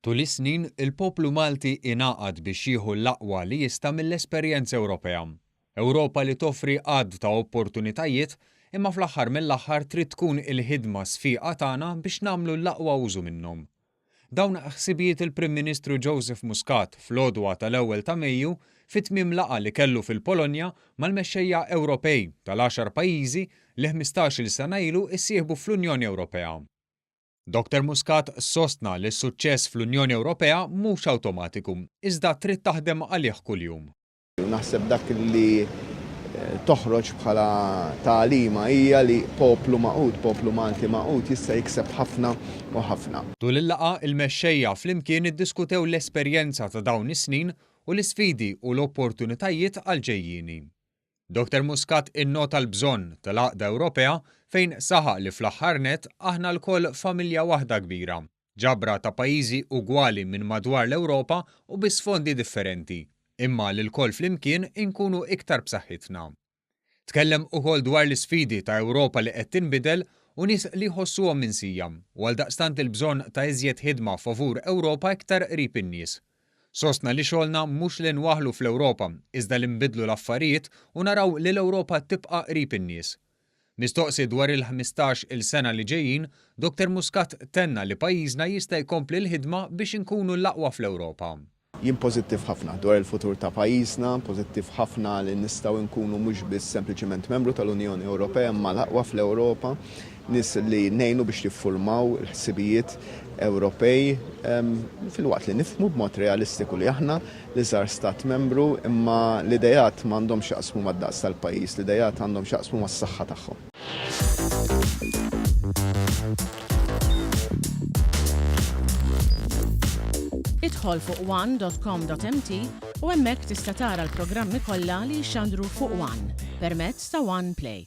Tul is-snin, il-poplu Malti ingħaqad biex jieħu l-aqwa li jista' mill-esperjenza Ewropea. Ewropa li toffri għadd ta' opportunitajiet, imma fl-aħħar mill-aħħar trid tkun il-ħidma sfiqa tagħna biex nagħmlu l-aqwa użu minnhom. Dawn ħsibijiet il-Prim Ministru Joseph Muscat fl-għodwa tal-ewwel ta' Mejju fi tmiem laqgħa li kellu fil-Polonja mal-mexxejja Ewropej tal-għaxar pajjiżi li 15-il sena ilu issieħbu fl-Unjoni Ewropea. Dr Muscat sostna li s-suċċess fl-Unjoni Ewropea mhux awtomatiku, iżda trid taħdem għalih kuljum. Naħseb dak li toħroġ bħala tagħlima hija li poplu magħqud, poplu Malti magħqud jista' jikseb ħafna u ħafna. Tul il-laqgħa, il-mexxejja flimkien iddiskutew l-esperjenza ta' dawn is-snin u l-isfidi u l-opportunitajiet għall-ġejjieni. Dr Muscat innota l-bżonn tal-għaqda Ewropea fejn saħaq li fl-aħħar nett aħna lkoll familja waħda kbira, ġabra ta' pajjiżi ugwali minn madwar l-Ewropa u bi sfondi differenti, imma li lkoll flimkien inkunu iktar b'saħħitna. Tkellem ukoll dwar l-isfidi ta' Ewropa li qed tinbidel u nies li jħossuhom minsija u għaldaqstant il-bżonn ta' iżjed ħidma favur Ewropa iktar qrib in-nies. Sostna li xogħolna mhux li nwaħħlu fl-Ewropa iżda li nbiddlu l-affarijiet u naraw li l-Ewropa tibqa' qrib in-nies. Mistoqsi dwar il-15 il sena li ġejjin, Dr Muscat tenna li pajjiżna jista' jkompli l-ħidma biex inkunu l-aqwa fl-Ewropa. Jien pożittiv ħafna dwar il-futur ta' pajjiżna, pożittiv ħafna li nistgħu nkunu mhux biss sempliċiment membru tal-Unjoni Ewropea imma l-aqwa fl-Ewropa. Nies li ngħinu biex jiffurmaw il-ħsibijiet Ewropej filwaqt li nifhmu b'mod realistiku li aħna l-iżgħar stat membru imma l-ideat m'għandhomx x'jaqsmu mad-daqs tal-pajjiż, l-ideat għandhom x'jaqsmu mas-saħħa tagħhom. Idħol fuq one.com.mt u hemmhekk tista' tara l-programmi kollha li jixxandru fuq One permezz ta' One Play.